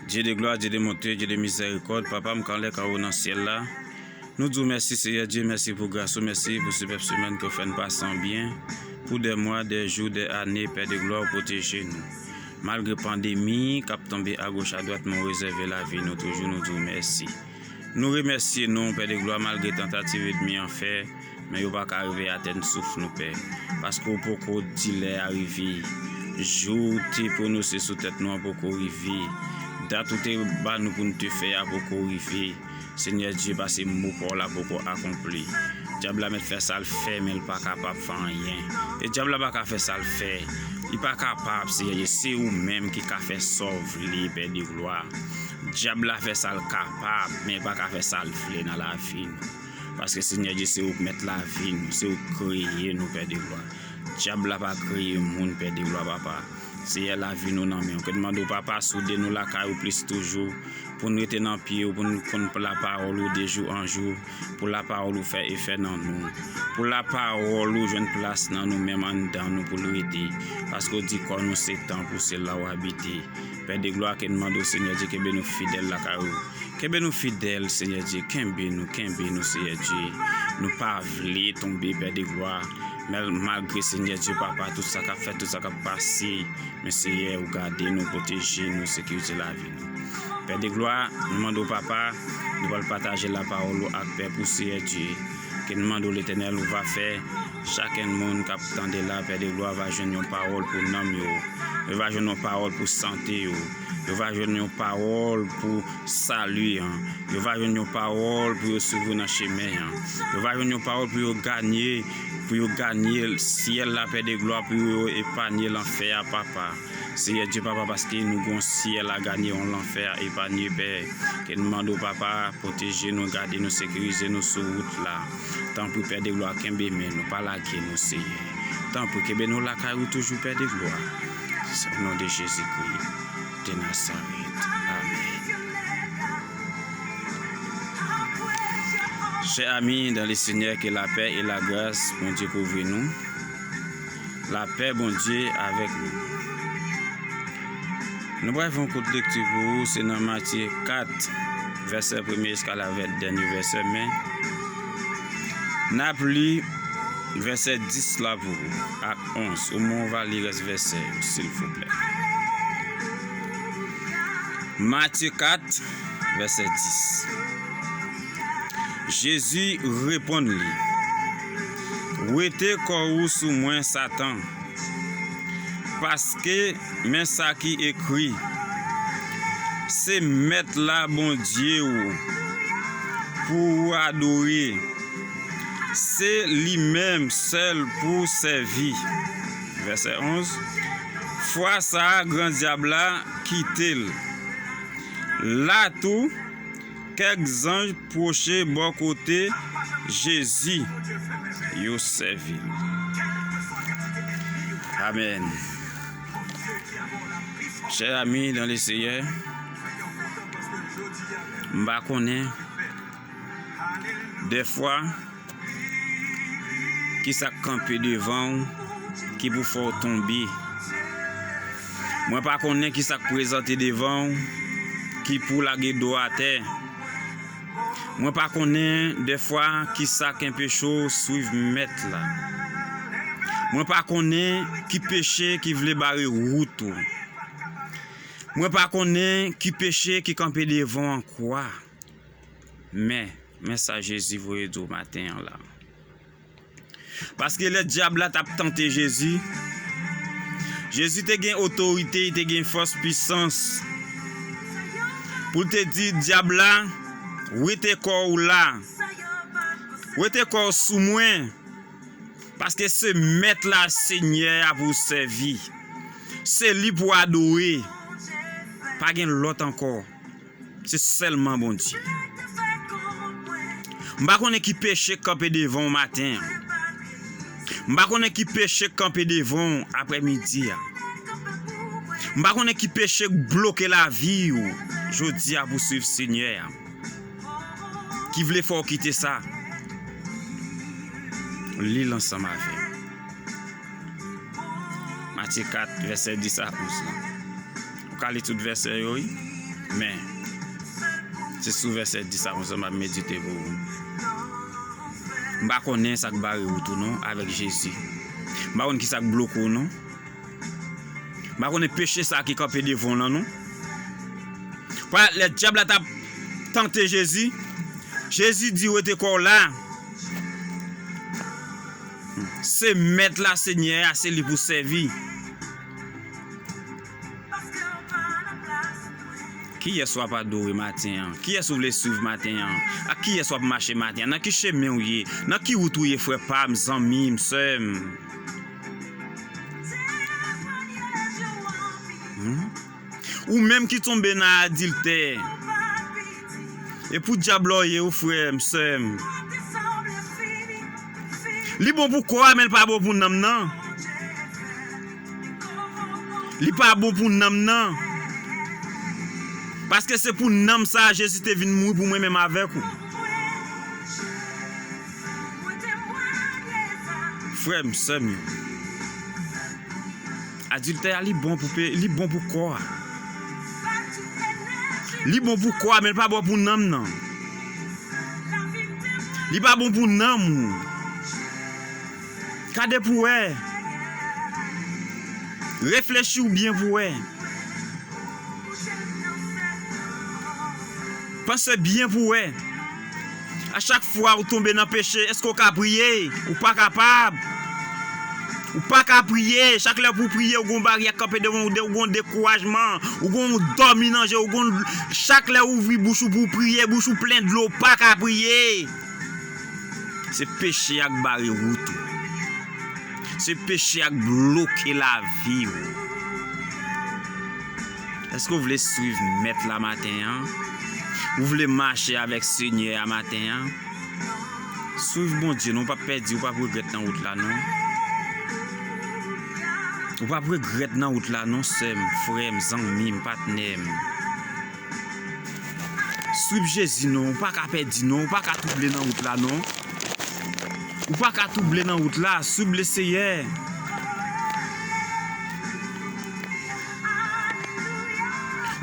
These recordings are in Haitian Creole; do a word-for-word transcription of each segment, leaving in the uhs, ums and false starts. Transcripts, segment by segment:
Dye de glwa, Dye de bonte, Dye de mizèrikòd, Papa m k anlè, k anwo nan syèl la. Nou di w mèsi, Seyè Dye, mèsi pou gras ou, mèsi pou sipèb semèn ke w fè n pase an byen, pou dè mwa, dè jou, dè ane, Pè de glwa, ou pwoteje nou. Malgre pandemi k ap tonbe agoch adwat, men w rezève lavi nou toujou, nou di w mèsi. Nou remèsye nou, Pè de glwa, malgre tantativ ènmi an fè, men yo pa ka rive atèn souf nou, Pè, paske w poko di lè a rive. Jou w te pwononse sou tèt nou an poko rive. Dat ou te ba nou pou n te fè a poko rive. Senyè Dye, pase mo pa w la poko akonpli. Dyab la mèt fè sa l fè, men l pa kapab fè anyen. E dyab la pa ka fè sa l fè. Li pa kapab, Seyè Dye. Se ou menm ki ka fè sa w vle, Pè de glwa. Dyab la fè sa l kapab, men li pa ka fè sa l vle nan lavi nou. Paske Senyè Dye, se ou k mèt lavi nou, se ou k kreye nou, Pè de glwa. Dyab la pa kreye moun, Pè de glwa, Papa. Seyè, lavi nou nan men w. Ke n mande w, Papa, soude nou lakay ou plis toujou, pou n rete nan pye w, pou n konn lapawòl ou de jou an jou, pou lapawòl ou fè efè nan nou, pou lapawòl ou jwenn plas nan nou menm, anndan nou, pou l rete, paske w di kò nou se tanp ou, se la w abite. Pè de glwa, ke n mande w, Senyè Dye, kenbe nou fidèl lakay ou. Kenbe nou fidèl, Senyè Dye, kenbe nou, kenbe nou, Seyè Dye. Nou pa vle tonbe, Pè de glwa. Mal-, malgre, Senyè Dye, Papa, tout sa k ap fèt, tout sa k ap pase, men, Seyè, ou gade nou, pwoteje nou, sekirize lavi nou. Pè de glwa, nou mande w, Papa, nou pral pataje lapawòl ou ak pèp ou, Seyè Dye. Ke n mande w, Letènèl, ou va fè chakèn moun k ap tande la, Pè de glwa, va jwenn yon pawòl pou nanm yo. Yo va jwenn yon pawòl pou sante yo. Yo va jwenn yon pawòl pou sali an. Yo va jwenn yon pawòl pou yo swiv ou nan chemen an. Yo va jwenn yon pawòl pou yo ganye, pou yo ganye syèl la, Pè de glwa, pou yo epanye lanfè a, Papa. Seyè Dye, Papa, paske nou gon syèl a ganye, yon lanfè a epanye, Pè. Ke n mande w, Papa, pwoteje nou, gade nou, sekirize nou sou wout la. Tanpri, Pè de glwa, kenbe men nou, pa lage nou, Seyè. Tanpri, kenbe nou lakay ou toujou, Pè de glwa. O non de Jezikri de Nazarèt. Amèn. Chè ami dan le Senyè, ke lapè e lagras Bondye kouvri nou. Lapè Bondye avèk nou. Nou pral fè yon kout lekti pou ou, se nan Matye kat, vèsè premye jiska lavè-, dènye vèsè, men n ap li vèsè dis la pou ou, ak onz. Omwen w va li rès vèsè yo, silvouplè. Matye kat, vèsè dis. Jezi reponn li, "Wete kò ou sou mwen, Satan, paske men sa ki ekri, 'Se Mèt la, Bondye w, pou w adore, se li menm sèl pou w sèvi.'" Vèsè onz. Fwa sa a, gran dyab la kite l. La tou, kèk zanj pwoche bò kote Jezi, yo sèvi l. Amèn. Chè ami dan le Seyè, m pa konnen dèfwa ki sa k kanpe devan w ki pou fè w tonbe. Mwen pa konnen ki sa k prezante devan w ki pou lage do atè. Mwen pa konnen dèfwa ki sa k enpeche w swiv Mèt la. Mwen pa konnen ki peche ki vle bare wout ou. Mwen pa konnen ki peche ki kanpe devan w ankò. Men, men sa Jezi voye di w maten an la. Paske lè dyab la t ap tante Jezi, Jezi te gen otorite, li te gen fòs, pisans, pou l te di dyab la, "Wete kò w la, wete kò w sou mwen, paske se Mèt la, Senyè a pou w sèvi, se li pou w adore, pa gen lòt ankò." Se sèlman Bondye. M pa konnen ki peche k kanpe devan w maten an. M pa konnen ki peche k kanpe devan w aprèmidi a. M pa konnen ki peche k bloke lavi w jodi a pou swiv Senyè a. Ki vle fè w kite sa. Li l ansanm avè m. Matye kat, vèsè dis a onz lan. Ou ka li tout vèsè yo, wi. Men, se sou vèsè dis sa konsa m ap medite pou ou. M pa konnen sa k bare wout ou non, avèk Jezi. M pa konn ki sa k bloke w non. M pa konnen peche sa ki kanpe devan w lan non. Lè dyab la t ap tante Jezi, Jezi di, rete kò w la. Se mèt la, Senyè a, se li pou sèvi. Kiyès w ap adore maten an? Kiyès ou vle swiv maten an? Ak kiyès w ap mache maten an? Nan ki chemen w ye? Nan ki wout ou ye, frè pa m, zanmi m, sè m? Hmm? Ou menm ki tonbe nan adiltè. E pou dyab la w ye, wi, frè m, sè m. Li bon pou kò a, men l pa bon pou nanm nan. Li pa bon pou nanm nan. Paske se pou nanm sa a Jezi te vin mouri pou mwen menm avèk ou. Frè m, sè m yo. Adiltè a, li bon pou pe, li bon pou kò a. Li bon pou kò a, men li pa bon pou nanm nan. Li pa bon pou nanm ou. Gade pou wè. Reflechi w byen pou wè. Panse byen pou wè. A chak fwa ou tonbe nan peche, èske w ka priye? Ou pa kapab. Ou pa ka priye. Chak lè pou w priye, ou gon baryè k kanpe devan w, ou gon dekourajman, ou gon dòmi nan je, ou gon, chak lè ou ouvri bouch ou pou w priye, bouch ou plen dlo, ou pa ka priye. Se peche a k bare wout ou. Se peche a k bloke lavi w. Èske w vle swiv Mèt la maten an? Ou vle mache avèk Senyè a maten an? Swiv Bondye non, ou p ap pèdi, ou p ap regrèt nan wout la non. Ou p ap regrèt nan wout la non, sè m, frè m, zanmi m, patnè m. Swiv Jezi non, ou pa ka pèdi non, ou pa ka twouble nan wout la non. Ou pa ka twouble nan wout la, swiv Leseyè.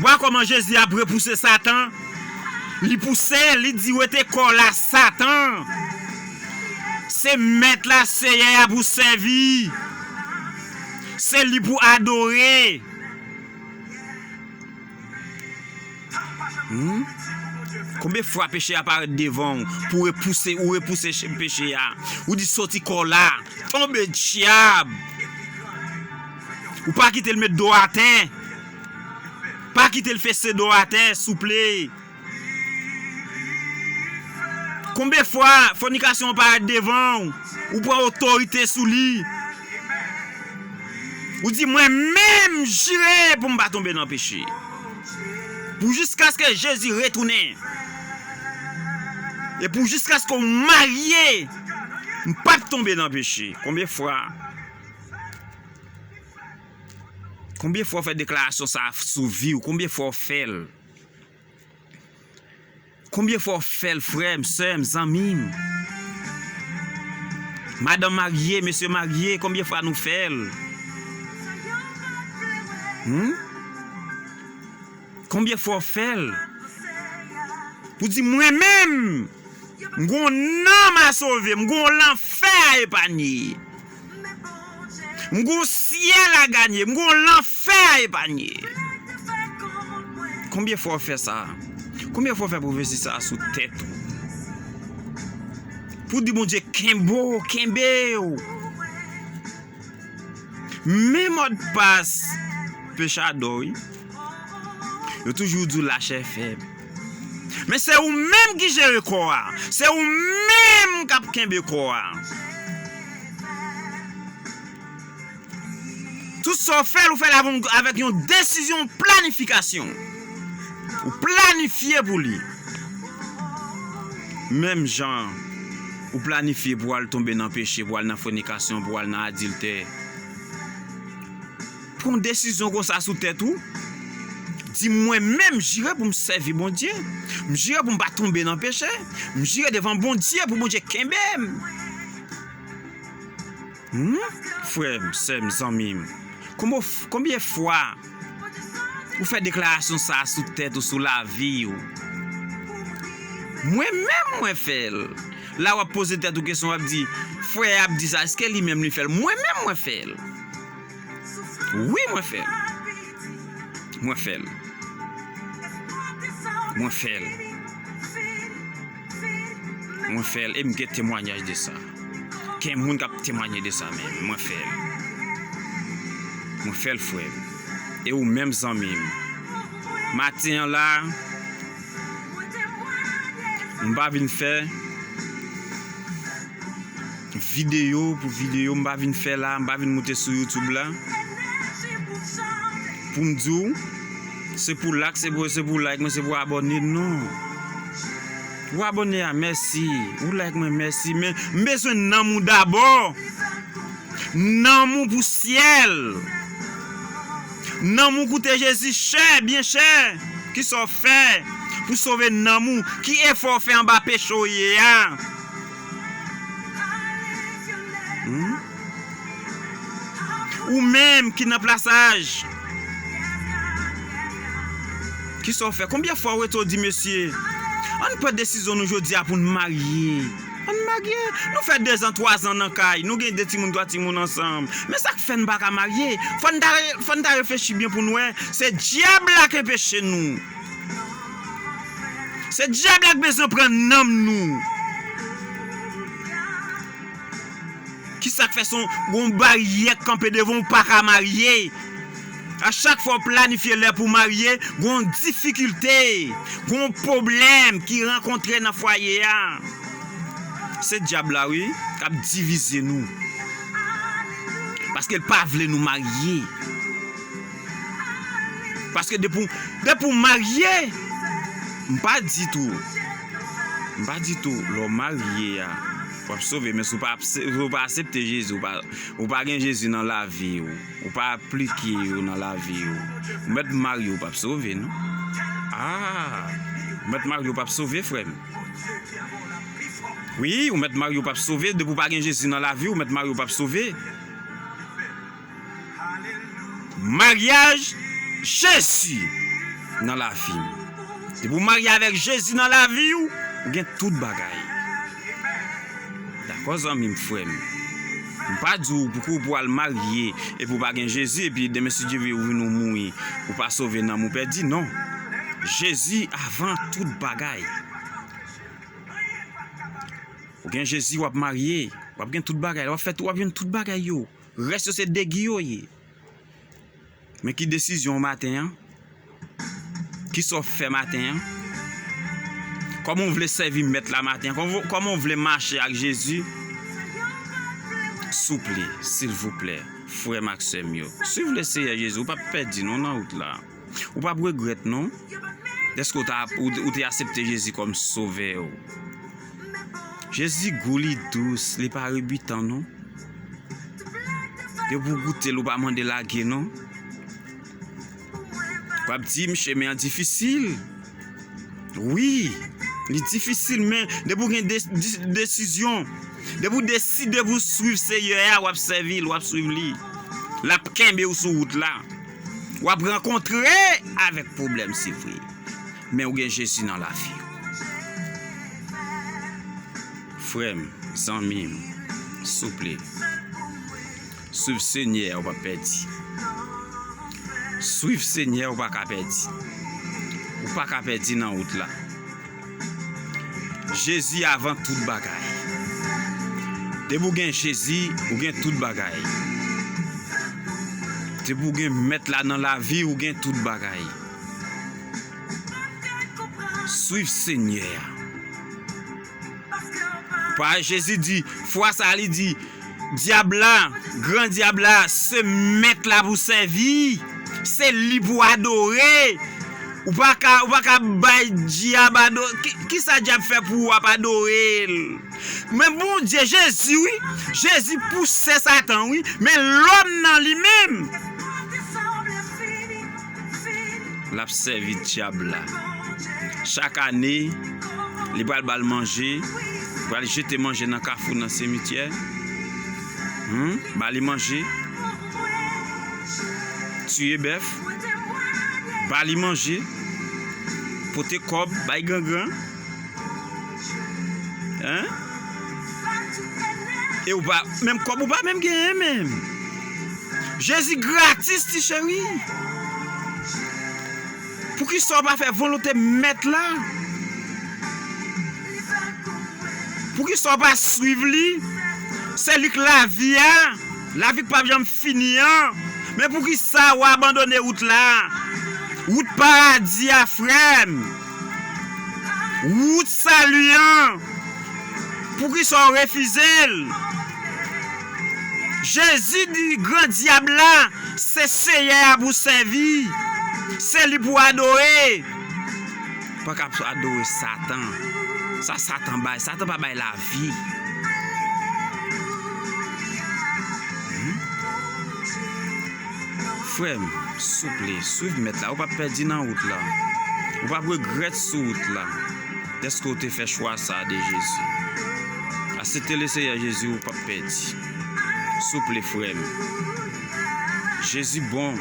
Vwa kòman Jezi ap repouse Satan. Li pouse, li di, rete kò w la, Satan. Se Mèt la, Seyè a pou sèvi. Se li pou adore. Hmm? Konbyen fwa peche a parèt devan w pou repouse, ou repouse che-, peche a? Ou di, soti kò w la, tonbe dyab. Ou pa kite l met do atè. Pa kite l fese do atè, souple. Konbyen fwa fònikasyon an parèt devan w, ou pran otorite sou li. Ou di, mwen menm jire pou m pa tonbe nan peche. Pou jiskaske Jezi retounen. E pou jiskaske w marye, m p ap tonbe nan peche. Konbyen fwa? Konbyen fwa w fè deklarasyon sa a sou vi w? Konbyen fwa w fè l? Konbyen fwa w fè l, frè m, sè m, zanmi m? Madanm marye, mesye marye, konbyen fwa nou fè l? Hmm? Konbyen fwa w fè l? Pou di, mwen menm, m gon nanm a sove, m gon lanfè a epanye. M gon syèl a ganye, m gon lanfè a epanye. Konbyen fwa w fè sa? Konbyen fwa w fè pwofesi sa sou tèt ou? Pou di Bondye kenbe w, kenbe w. Men mòdpas pechadò, wi. Yo toujou di w lachè fèb. Men se ou menm ki jere kò a. Se ou menm k ap kenbe kò a. Tout sa w fè l, ou fè l avè-, avèk yon desizyon, yon planifikasyon. Ou planifye pou li. Menm jan ou planifye pou w al tonbe nan peche, pou w al nan fònikasyon, pou w al nan adiltè. Pran yon desizyon konsa sou tèt ou. Di, mwen menm, m jire pou m sèvi Bondye. M jire pou m pa tonbe nan peche. M jire devan Bondye pou Bondye kenbe m. Hmm? Frè m, sè m, zanmi m. Konbo-, konbyen fwa Ou fè deklarasyon sa a sou tèt ou, sou lavi w. Mwen menm, mwen fè l. La w ap poze tèt ou kesyon, w ap di, frè a ap di sa, èske li menm li fè l? Mwen menm, mwen fè l. Wi, mwen fè l. Mwen fè l. Mwen fè l. Mwen fè l, e m gen temwayaj de sa. Gen moun k ap temwaye de sa menm. Mwen fè l. Mwen fè l, frè m. E ou menm, zanmi m. Maten an la, m pa vin fè videyo pou videyo, m pa vin fè la, m pa vin moute sou YouTube la. Pou m di w, se pou lak, se pou, se pou like, men se pou abòne, non. Ou abòne a, mèsi. Ou like mwen, mèsi. Men m bezwen nanm ou dabò. Nanm ou pou syèl. Nanm ou koute Jezi chè, byen chè. Kisa w fè pou sove nanm ou? Ki efò w fè anba peche w ye a? Hmm? Ou menm ki nan plasaj, kisa w fè? Konbyen fwa w rete w di, mesye, ann pran desizyon nou jodi a pou n marye. Ann marye. Nou fè dezan, twazan nan kay. Nou gen de timoun, twa timoun ansanm. Men sa k fè n pa ka marye? Fò n ta, fò n ta reflechi byen pou n wè. Se dyab la k anpeche nou. Se dyab la k bezwen pran nanm nou. Kisa k fè se yon, yon baryè k kanpe devan w, ou pa ka marye? A chak fwa w planifye lè pou w marye, gen yon difikilte, gen yon pwoblèm ki rankontre nan fwaye a. Se dyab la, wi, k ap divize nou. Paske l pa vle nou marye. Paske depi w, depi w marye, m pa di tou, m pa di tou, lè w marye a, w ap sove, men si w pa, si w pa aksepte Jezi, w pa, ou pa gen Jezi nan lavi w, ou pa aplike yo nan lavi w, ou mèt marye, ou p ap sove, non. Ah, ou mèt marye, ou p ap sove, frè m. Wi, ou mèt marye, ou p ap sove. Depi w pa gen Jezi nan lavi w, ou mèt marye, ou p ap sove. Maryaj Jezi nan lavi m. Depi w marye avèk Jezi nan lavi w, ou gen tout bagay. Dakò, zanmi m, frè m. M pa di w pou, pou w al marye epi w pa gen Jezi, epi demen, si Dye vle, ou vin ou mouri, ou pa sove, nanm ou pèdi, non. Jezi avan tout bagay. Ou gen Jezi, w ap marye, w ap gen tout bagay, w ap fè tout, w ap jwenn tout bagay yo. Rès yo se degi yo ye. Men ki desizyon w maten an? Kisa w fè maten an? Kòman w vle sèvi Mèt la maten an? Kòman, kòman w vle mache ak Jezi? Souple, silvouplè, frè m ak sè m yo, swiv Leseyè Jezi, ou p ap pèdi non nan wout la. Ou p ap regrèt non. Dèske ou ta, ou, ou te aksepte Jezi kòm Sovè w. Jezi gou li dous, li pa rebitan non. Depi w goute l, ou pa mande lage non. W ap di m chemen an difisil. Wi, li difisil, men depi w gen de, de, desizyon, depi w deside pou w swiv Seyè a, w ap sèvi l, w ap swiv li. L ap kenbe w sou wout la. W ap rankontre avèk pwoblèm, se vre. Men ou gen Jezi nan lavi w. Frè m, zanmi m, souple, swiv Senyè a, ou p ap pèdi. Swiv Senyè a, ou pa ka pèdi. Ou pa ka pèdi nan wout la. Jezi avan tout bagay. Depi w gen Jezi, ou gen tout bagay. Depi w gen Mèt la nan lavi, ou gen tout bagay. Swiv Senyè a. Pa Jezi di, fwa sa li di, dyab la, gran dyab la, se Mèt la pou sèvi, se li pou adore. Ou pa ka, ou pa ka bay dyab adore. Ki, kisa dyab fè pou w ap adore l? Men Bondye, Jezi, wi. Jezi pouse Satan, wi. Men lòm nan li menm, l ap sèvi dyab la. Chak ane, li pral ba l manje, pral jete manje nan kafou, nan simityè. Hmm? Ba li manje. Tiye bèf. Ba li manje. Pote kòb, bay grangran. Hein? E ou pa, menm kòb ou pa menm genyen menm. Jezi gratis, ti cheri. Poukisa w pa fè volonte Mèt la? Poukisa w pa swiv li? Se li k lavi a, lavi k p ap janm fini an. Men poukisa w abandone wout la? Wout paradi a, frè m. Wout sali an. Poukisa w refize l? Jezi di gran dyab la, se Seyè a pou w sèvi. Se li pou w adore. Pa ka adore Satan. Sa Satan bay. Satan pa bay lavi. Hmm? Frè m, souple, swiv Mèt la. Ou p ap pèdi nan wout la. Ou p ap regrèt sou wout la. Dèske w te fè chwa sa a de Jezi. Aksepte Leseyè Jezi, ou p ap pèdi. Souple, frè m. Jezi bon.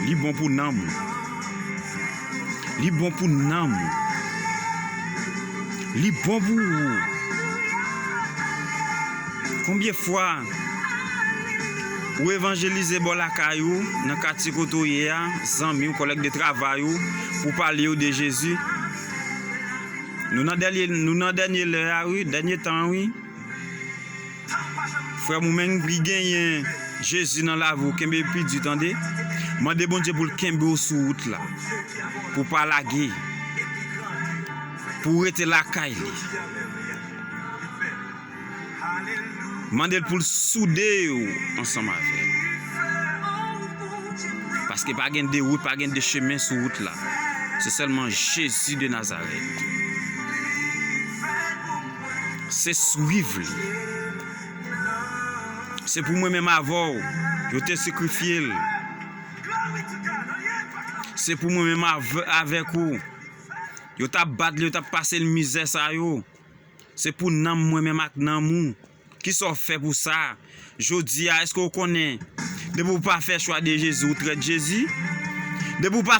Li bon pou nanm ou. Li bon pou nanm ou. Li bon pou ou. Konbyen fwa ou evanjelize bò lakay ou, nan katye kote w ye a, zanmi w, kòlèg de travay ou, pou pale yo de Jezi? Nou nan dènye, nou nan dènye lè a, wi, dènye tan an, wi. Frè m, ou menm ki genyen Jezi nan lavi w, kenbe pi di, tande. Mande Bondye pou l kenbe w sou wout la. Pou w pa lage. Pou w rete lakay li. Mande l pou l soude w ansanm avè l. Paske pa gen de wout, pa gen de chemen sou wout la. Se sèlman Jezi de Nazarèt. Se swiv li. Se pou mwen menm avè w, yo te sakrifye l. Se pou mwen menm avè, avèk ou. Yo t ap bat li, yo t ap pase l mizè sa yo. Se pou nanm mwen menm ak nanm ou. Kisa w fè pou sa? Jodi a, èske w konnen, depi w pa fè chwa de Jezi, ou trèt Jezi? Depi w pa